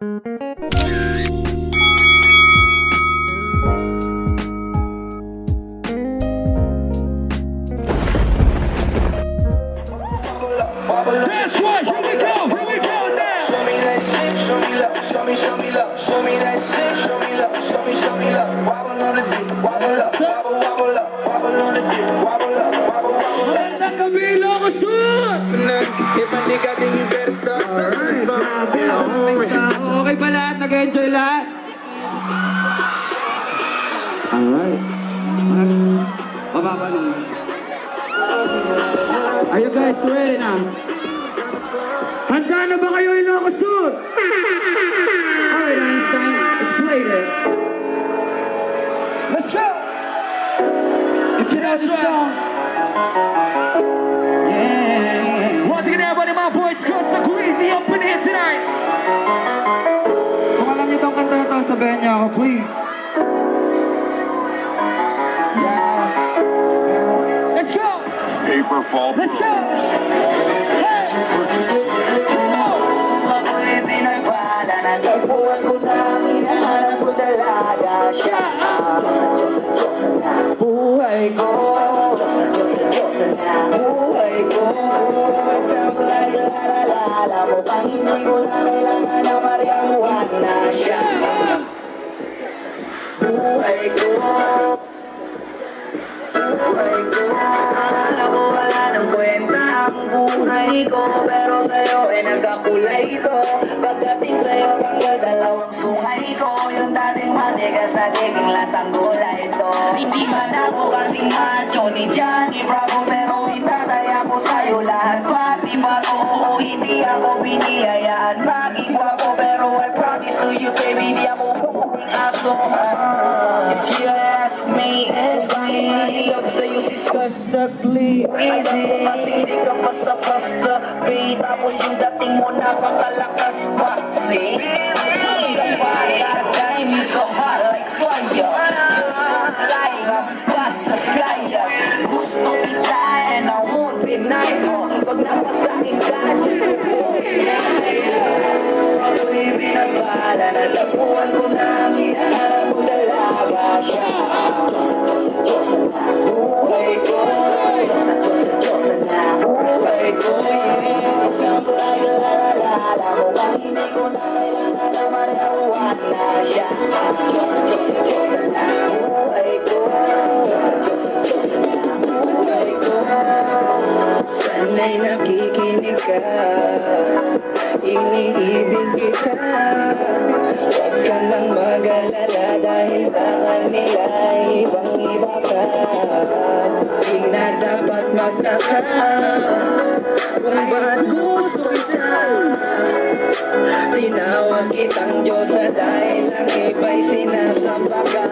That's right, here we go now. Show me that shit, show me love, show me love, show me that shit, show me love, show me love. Wobble on the dick, wobble up, wobble up, wobble on the dick, wobble up, wobble. Magandang gabi, Ilocos! Ipanigating yung versta sa Okay ba lahat? Nag-enjoy lahat? Alright. Mababa naman. Are you guys ready now? Handa na ba kayo, Ilocos? Alright, Einstein. Let's play it. Let's go! If you know the song. Yeah. Once again, everybody, my boy Skusta, Clee up in here tonight. Kung alam niyo itong kanta na ito, sabihin niyo ako, please. Yeah. Let's go! Paper fall. Let's go! Hey! Ako'y pinagpala na tagpuan ko na hinahanap ko talaga siya. Diyos na buhay ko. Diyos na buhay ko. Sa pag-alala mo pang hindi ko na kailangan na mariamuhan na siya. Buhay ko. Buhay ko. Alam mo wala ng kwenta ang buhay ko, pero sa'yo ay nagkakulay ito. Pagdating sa'yo tanggal dalawang sungay ko, yung dating matigas nagiging latang gulay ito. Hindi man ako kasing macho ni Johnny Bravo, pero itataya ko sa'yo lahat pati bago. Oo, hindi ako biniyayaan maging gwapo, pero I promise to you baby, di ako aso. If you ask me, love sa'yo si Skusta, Clee, easy. Kasing di ka basta-basta, babe. Tapos yung dating mo napakalakas pa, see? Isang bata, time you so hot like fire. You're so fly, labas sa sky. Gusto kita and I won't deny mo. Pag napasakin ka, gusto ko inay mo. Ako'y pinagpala na tapuan ko na hinahanap ko talaga siya. Diyos na buhay ko. Diyos na buhay ko. Sa pag-alala mo bang hindi ko na kailangan na mariawan na siya. Diyos na buhay ko. Diyos na buhay ko. Sana'y nakikinig ka, iniibig kita. Huwag ka nang mag-alala dahil sa kanila ibang-iba ka. Di na dapat magtaka kung ba't gusto kita. Tinawag kitang Diyosa dahil ang iba'y sinasamba ka.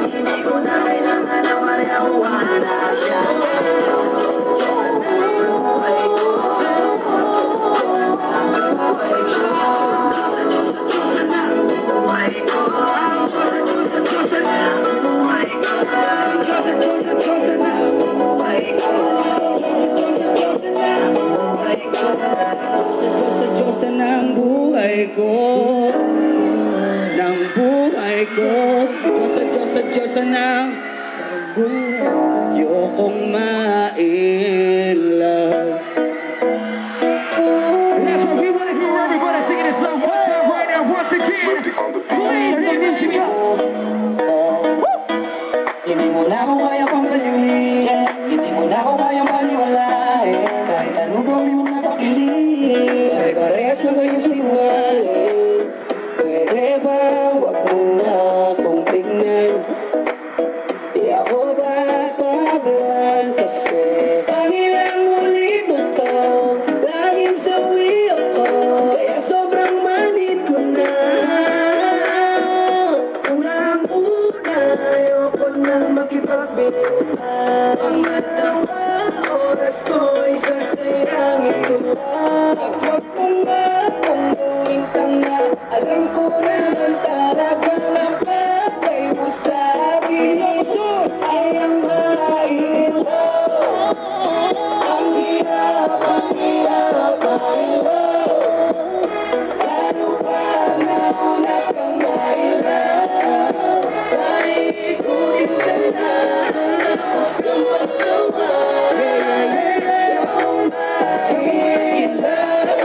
Hindi ko na kailangan na mariawan na siya. Diyos ng buhay ko, ng buhay ko. Diyos ng buhay, ayokong mailaw. That's what we want to hear everybody singing this song one time right now, once again. Please, music go. Hindi mo na ako kaya pang baluhin, hindi mo na ako kaya paniwalain. Kahit anong gawin mo na pakilig, pare-parehas na kayo sinungaling. Pwede ba wag mo na akong tignan? Di ako tatablan kasi pangilang ulit mo to, laging sawi ako, kaya sobrang manit ko na. Unang-una, ayoko nang makipagbiruan. Ang dalawang oras ko'y sasayangin ko lang. Huwag mo nga kung buwing na. Alam ko naman talaga na bagay mo sa akin ay ang mahirap. Ang hirap, ang hirap, ang hirap. Lalo pa na una kang mahirap. Paikutin ka na, tapos kang magsawa. Yung mahirap.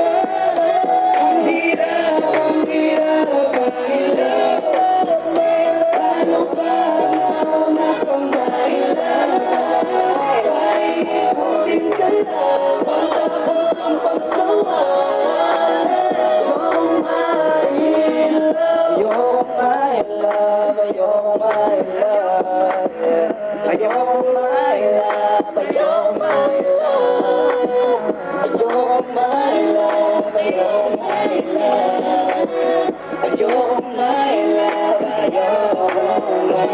Ang hirap, ang hirap, ang hirap. Lalo pa na una kang mahirap. Paikutin ka na, tapos kang magsawa. Yung mahirap. Ayoko my love, ayoko my love. Ayoko my love, ayoko my love. Ayoko my love, ayoko my love. Ayoko my love, ayoko my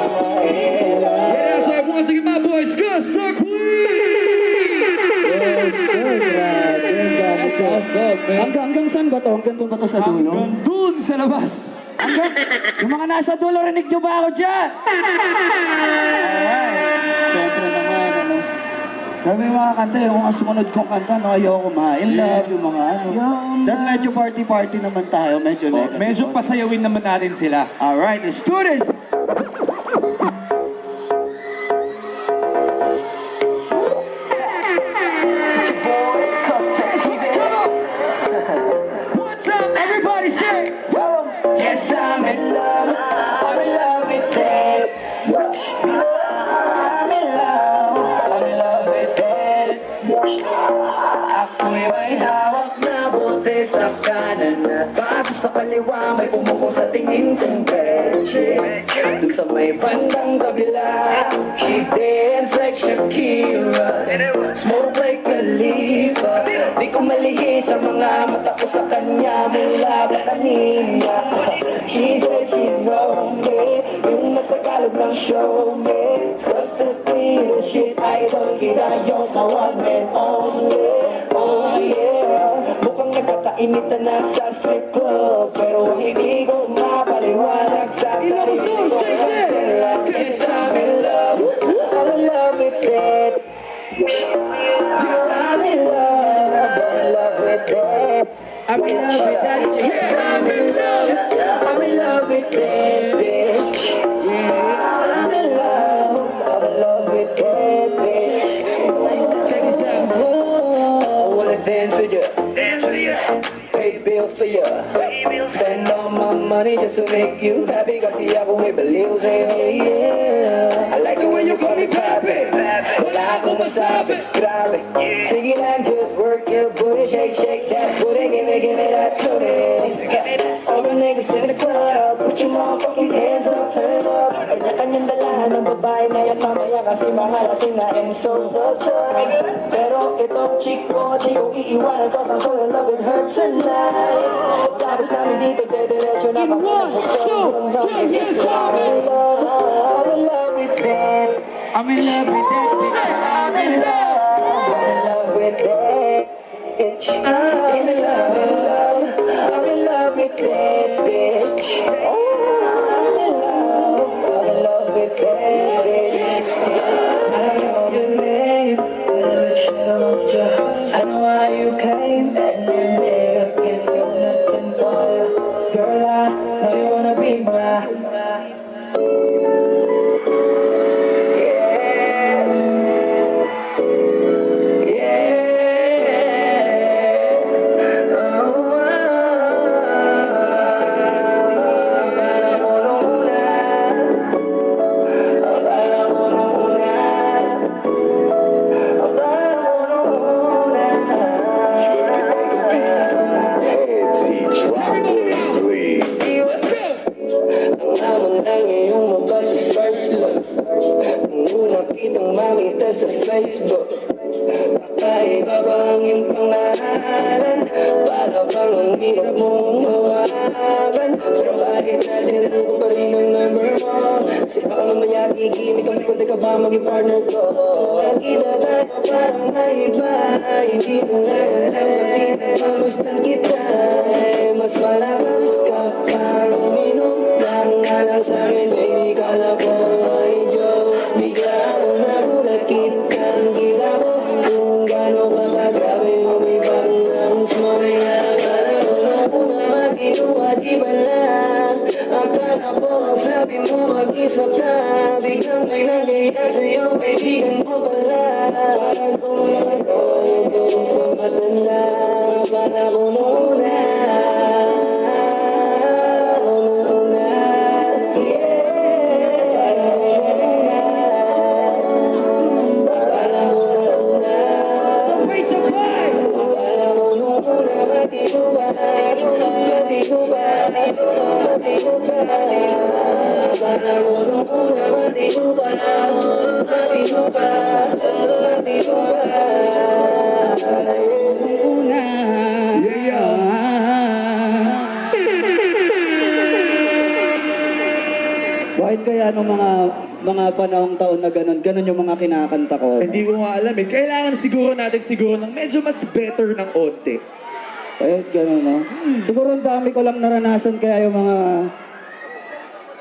love. Yeah, so once again, my boy, Skusta, Clee! Hanggang saan ba to? Hanggang doon ba to sa dulo? Hanggang dun sa labas. Yung mga nasa dulo, rinig nyo ba ako dyan? Siyempre naman, ano. Grabe yung mga kanta, yung mga sumunod kong kanta, no, ayoko ma, in love, yung mga ano. Then medyo party-party naman tayo, medyo negative. Medyo pasayawin naman natin sila. Alright, let's do this! What's up, everybody say? Yes, I'm in love with it. I'm in love with it. Ako'y may hawak na bote sa kanan at baso sa kaliwa, may pumuko sa tingin kong beche. Dun sa may bandang kabila, she dance like Shakira, smoke like Khalifa. Di ko malihi sa mga mata ko sa kanya mula pa kanina. She said she know me, yung nagtagalog ng show me. Skusta the shit, idol kita yung one man only. Oh yeah, mukhang nagkakainitan na sa strip club, pero hindi ko mapaliwanag sa sarili ko. Yes, I'm in love with it. I'm in love with it. I'm in love with that. Yes, I'm in love with it, bitch. I'm in love with it, bitch. Take it down, I wanna dance with you. Pay bills for you. Spend all my money just to make you happy. Kasi ako may baliw sa'yo, yeah. I like the way you call me papi. Wala akong masabi, grabe. Sige lang, just work your booty. Shake, shake that booty. Give me that tootie. All the niggas in the club, put your motherfucking hands up, turn up. Kanya-kanyang dalahan ng babae na yan mamaya kasi mga lasing na and so fucked up. Pero itong chick ko, di ko iiwanan cause I'm so in love with her tonight. Tapos namin dito, dediretso na kami ng yes, I'm in love with that. I'm in love with that. I'm in love with that. I'm in love with that bitch. I'm in love with that bitch. I know your name, I know why you came, and you never can do nothing for you. Girl, I know you wanna be mine. mamaya kikimik kami kung di ka ba maging partner ko. Nakita tayo parang naiba, hindi mo na alam pati nagmamastan kita. Mas malakas ka pang uminom lang nga lang sa'kin, baby, kala ko ay joke. Bigla akong nagulat kitang kita ko, kung gano'n ka kagrabe yung ibang rounds mo. Kaya para ko nung una magkinuha, di ba lang? Akala ko ang sabi mo mag-isa ka, biglang may nangyaya sa'yo, kaibigan mo pala. Parang sumunod ko yung sa mata na para ko nung una. Bakit kaya nung mga panahong taon na ganun yung mga kinakanta ko? Hindi ko nga alam eh. Kailangan siguro natin ng medyo mas better ng onte. Kahit gano'n, no? Siguro ang dami ko lang naranasan kaya yung mga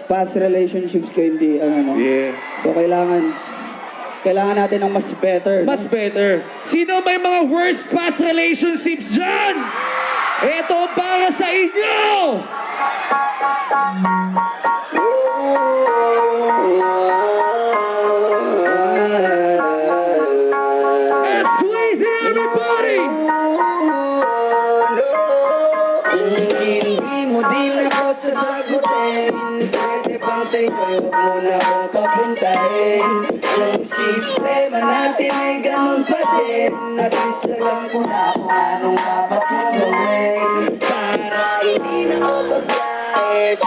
past relationships ko hindi, no? Yeah. So, kailangan natin ng mas better. Mas better. Sino may mga worst past relationships dyan? Ito para sa inyo! Squeeze it, everybody! Hindi mo din ako sasagutin, pwede bang sa'yo huwag mo na akong papuntahin. Ang sistema natin ay ganun pa din, at isa lang ko na kung anong dapat mong gawin para hindi na ako pagkais.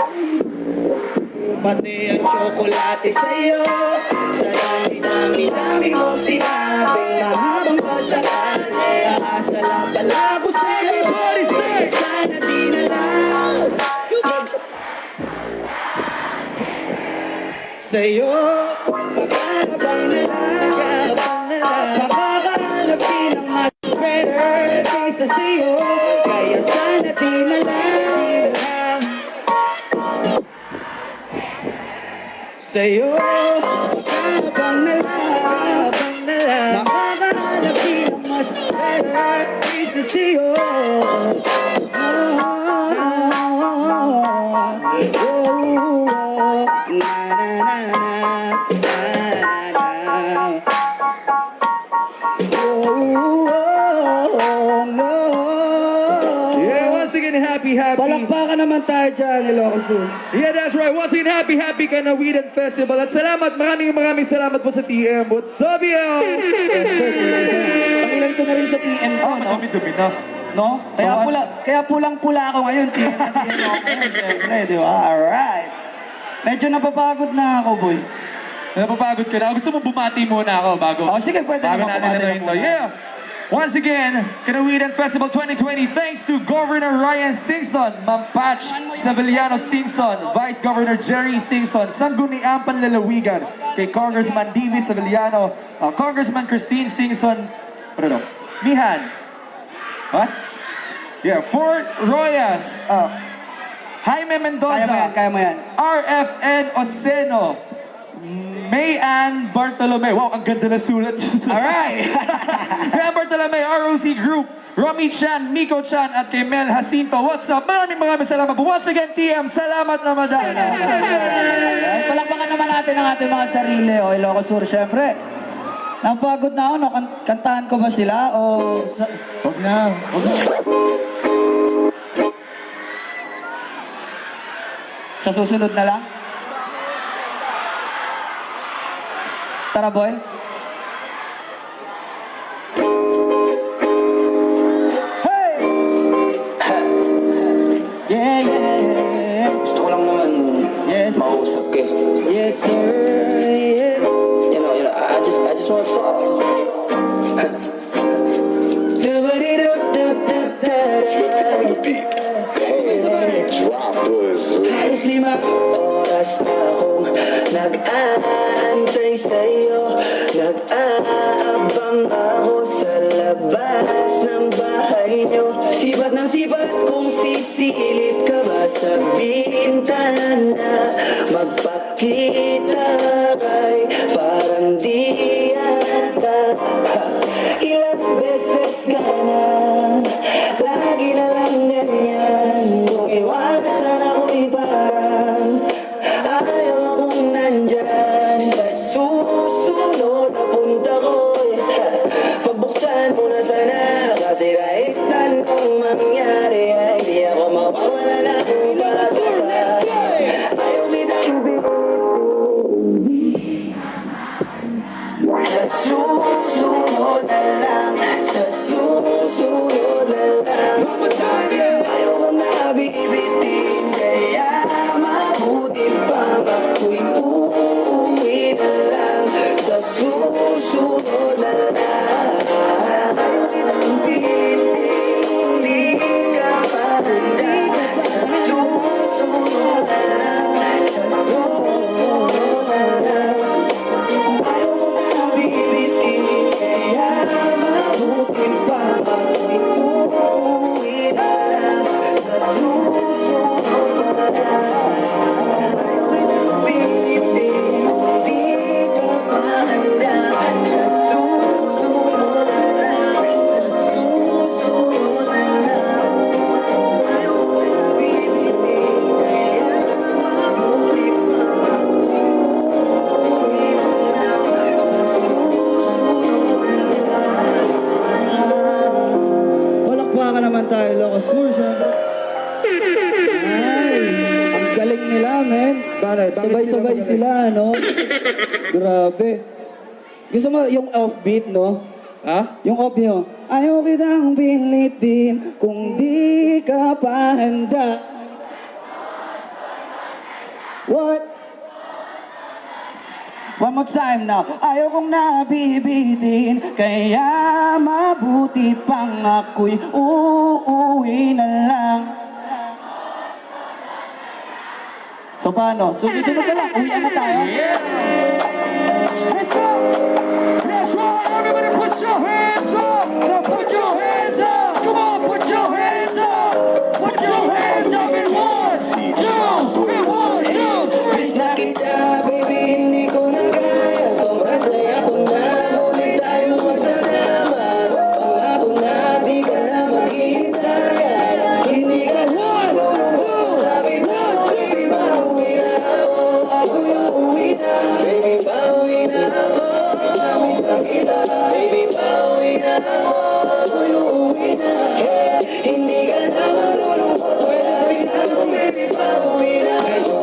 Pati ang tsokolate sa'yo, sa dami-dami mo sinabing mahabang pasakali. Asa lang pala ko sa'yo, sana di na lang sa'yo, makakabang na lang, makakahanap din ng mas better kaysa sa'yo, kaya sana di na lang sa'yo, makakabang na lang, makakahanap din ng mas better kaysa sa'yo. Yeah, once again, happy. Palakpakan naman tayo dyan, Ilocos. Yeah, that's right. Once again, happy Kannawidan Festival. At salamat, maraming salamat po sa TM. What's up, yo? Pakilan ko na rin sa TM ko, no? Dumi-dumi na. No? Kaya pulang-pula ako ngayon, TM na TM ako ngayon, siyempre, di ba? Alright. Medyo napapagod na ako, boy. Napapagod ka na. Gusto mo bumati muna ako bago? Oh, sige, pwede bago naman natin bumati ito. na muna. Yeah. Once again, Kannawidan Festival 2020, thanks to Governor Ryan Singson, Ma'am Patch Sevillano Singson, Vice Governor Jerry Singson, Sangguniang Panlalawigan, kay Congressman Divi Sevillano, Congressman Christine Singson, Mihan. What? Yeah, Fort Royas, Jaime Mendoza, Kaya mo yan. RFN Oseno, Mayan Bartolome. Wow, ang ganda na sulat niya. Alright. Mayan Bartolome, ROC Group, Romy Chan, Miko Chan, at kay Mel Jacinto. What's up? Maraming salamat po. Once again, TM, salamat na madami. Palakpakan naman natin ang ating mga sarili, o Ilocos Sur, syempre. Napagod na ako, no? Kantahan ko ba sila, o... Huwag na. Sa susunod na lang? Tara, boy. Hey! Yeah. Gusto ko lang naman mausap ka eh. Yes, sir. Yes. You know, I just want to talk. Halos 5 oras na akong Nag-aantay sa'yo, nag-aabang ako sa labas ng bahay nyo. Sibat ng sibat kung sisilip ka ba sa bintana. Magpakita kay parang di yata. Ilang beses ka na, lagi na lang ganyan. Kung iwasan ako'y parang ayaw akong nandyan. Sa susunod na punta ko'y pagbuksan mo na sana. Kasi kahit anong mangyari ay di ako mawawala ng pag-asa. Ayaw kitang sa susunod na lang, sa susunod na lang. Ayaw ko na bibitin, kaya mabuti pa ako'y uuwi na lang. Sa susunod na lang. Ayaw kitang bibitin, hindi ka mahanda. Sa susunod na lang, sa susunod na lang. Ayaw ko na bibitin, kaya mabuti pa ako'y uuwi na lang. Sa susunod na lang. Ayaw kitang bibitin, hindi ka mahanda. Sa susunod na lang, sa susunod na lang. Ayaw ko na bibitin, kaya mabuti pa ako'y uuwi na lang. Sa susunod na lang. Palakpakan naman tayo, Ilocos Sur, syempre. Ay, ang galing nila, men. Sabay-sabay sila, no? Grabe. Gusto mo yung offbeat, no? Ha? Yung off nyo. Ayaw kitang pilitin kung di ka pa handa. What? One more time now. Ayaw kong nabibitin, kaya mabuti pang ako'y uuwi na lang. So paano? So susunod na lang, uwian na tayo? Let's go! Let's go! Everybody put your hands up! Now put your hands up! Come on, put your hands up! Put your hands up in 1, 2, in 1, 2, 3! Miss na kita, baby, hindi ko na kaya. Sobrang saya ko na, ulit tayong magsasama. Pangako na, di ka na maghihintay. Hindi ka na malulungkot. Sabi na, baby, pauwi na ako. Ako'y uuwi na, baby, pauwi na ako. Miss na kita, baby, pauwi na ako. Ako'y uuwi na, hindi ka na malulungkot. Sabi na, baby, pauwi na ako.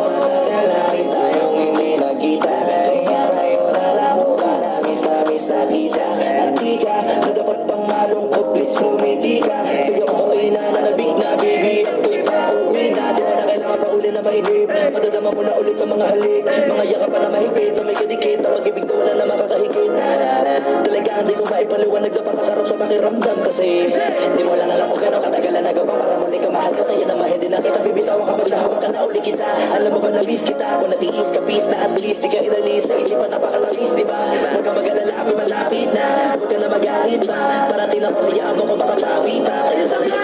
Lalaki tayong hindi nagkita, kaya ngayon alam ko ba na miss na kita. At di ka na dapat pang malungkot, please kumiti ka. Sige ko ako'y nananabig na, baby, ako'y pauwi na. Di mo na kailangan pa uli na mahigip, madadama mo na ulit ang mga halik. Mga yakap pa na mahigpit, na may kadikit, na mag-ibig na wala na makakahigit. Talagang di ko maipaliwanag sa pakasarap sa pakiramdam. Kasi di mo lang alam kung gano'ng katagalan nagawa para muli ka mahal ka. Kaya naman hindi na kita bibitawan kapag nahawak ka na uli kita. Alam mo ba na miss kita, kung natiis ka, peace na at least di ka inalis. Sa isipan napakalabis, di ba? Huwag ka mag-alala, ako'y malapit na. Huwag ka na magalit pa, parating lang kung hayaan mo kung makapawi pa. Kaya sabi ko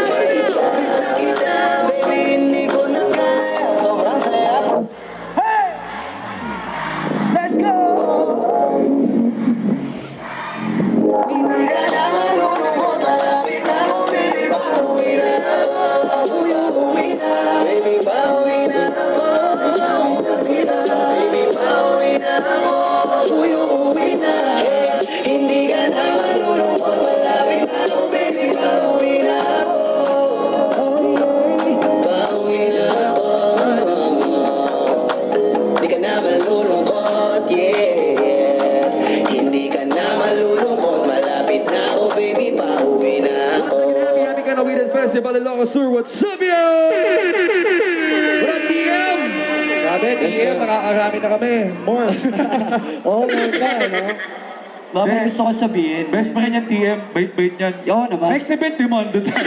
miss na kita, baby, hindi ko na kaya. Sobrang saya ko. Hey! Let's go! Hindi ka na malulungkot, malapit na ako, baby, pauwi na ako. Ako'y uuwi na, baby, pauwi na ako. Miss na kita, baby, pauwi na ako. Ako'y uuwi na, hindi ka na malulungkot, malapit na ako, baby, pauwi na ako. Pauwi na ako. Hindi ka na malulungkot, yeah. Hindi ka na malulungkot, malapit na ako, baby, pauwi na ako. Happy Kannawidan Festival Ilocos Sur. What's up, yo? What up, TM? Grabe, TM, nakakarami na kami. More. Oo, more ka, no? Baka may gusto ko sabihin. Best pa rin yan, TM. Bait-bait yan. Oo naman. Next event, demand doon tayo.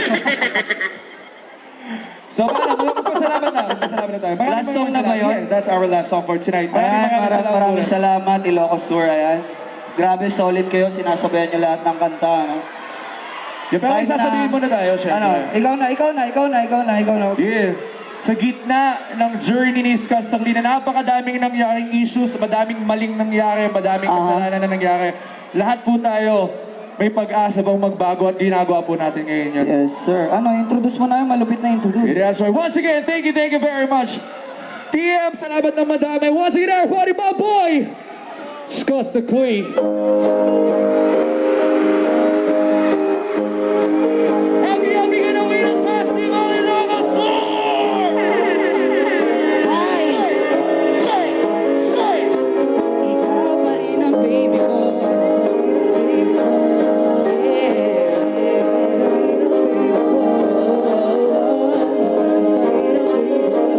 So, magpasalamat na tayo. Last song na ba yun? Yeah, that's our last song for tonight. Ayan, maraming salamat, Ilocos Tour, ayan. Grabe, solid kayo, sinasabayan niyo lahat ng kanta, ano? Yeah, pero Kahit na- sasabihin mo na tayo, syempre. Ano, ikaw na. Yeah. Sa gitna ng journey ni Skusta, na napakadaming nangyaring issues, madaming maling nangyari, madaming kasalanan na nangyari. Lahat po tayo may pag-asa bang magbago at ginagawa po natin ngayon yan. Yes, sir. Ano, introduce mo na yung malupit na introduce. Yeah, that's right. Once again, thank you very much. TM, salamat na madami. Once again, everybody, my boy, Skusta Clee. Happy Kannawidan Festival in Ilocos! Ikaw pa rin ang baby ko.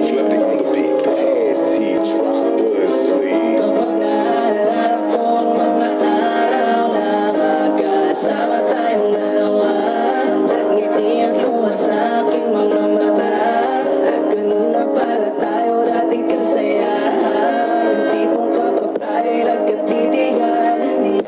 Flipping on the beat, anti-drop the sleeve. Kapag naalala ko ang mga araw na magkasama tayong dalawa, ngiti ang iwas sa aking mga mata. Ganun na pala tayo dating kasaya. Yung tipong kapag tayo'y nagkatitigan,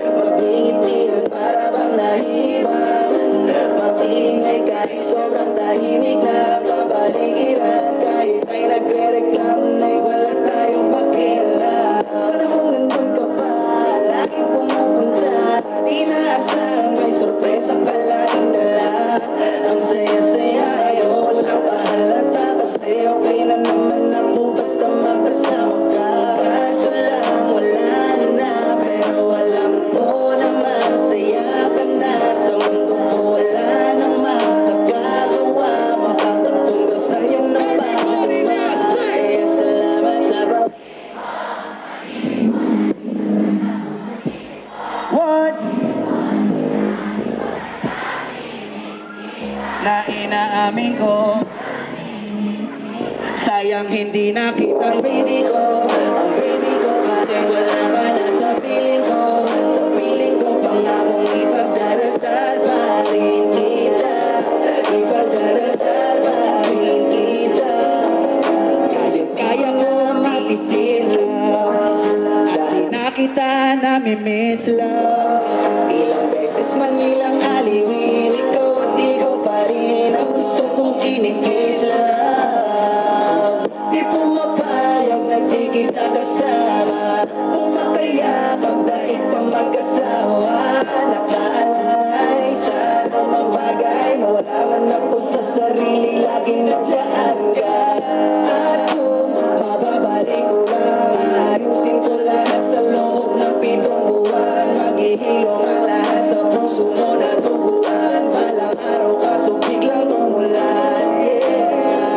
magingitihan para bang nahibang. Mag-iingay kahit sobrang tahimik na pabaligiran. Kahit may nagre-reklamo na'y wala tayong pakialam. Panahong nandun ka pa, laging pumupunta. Di naasahan, may sorpresa ka laging dala. Ang saya-saya, ayaw lang pahalata. Kasi okay na naman ako basta magkasama ka. Kaso lang, wala na, pero alam ko na masaya ka na. Sa mundo ko wala nang makakagawa. Makakatumbas na yung napakagama. Kaya salamat sa What? Na inaamin ko, sayang hindi nakita ang baby ko kahit wala ka na sa piling ko. Sa piling ko pangakong ipagdarasal pa rin kita. Ipagdarasal pa rin kita. Kasi kaya nga mag-isip lang, dahil nakita namimiss lang. Ilang beses man ilang aliwin, ikaw at ikaw pa rin ang gusto kong kinikis lang. Di pumapayag na di kita kasama, kung makayakap daig pa mag-asawa. Nakaalalay sa anumang bagay, mawala man ako sa sarili, laging nandiyan ka. At kung mababalik ko lang, ayusin ko lahat sa loob ng 7 buwan. Maghihilom ang lahat sa puso mo na tuguan. Balang araw kaso biglang umulan, yeah.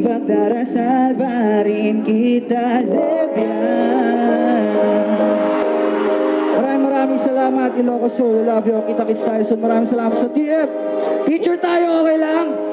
ipagdarasal pa rin kita, Zebian. Maraming salamat, Ilocos Sur. We love you. Kita-kits tayo. So maraming salamat sa TF. Picture tayo, okay lang?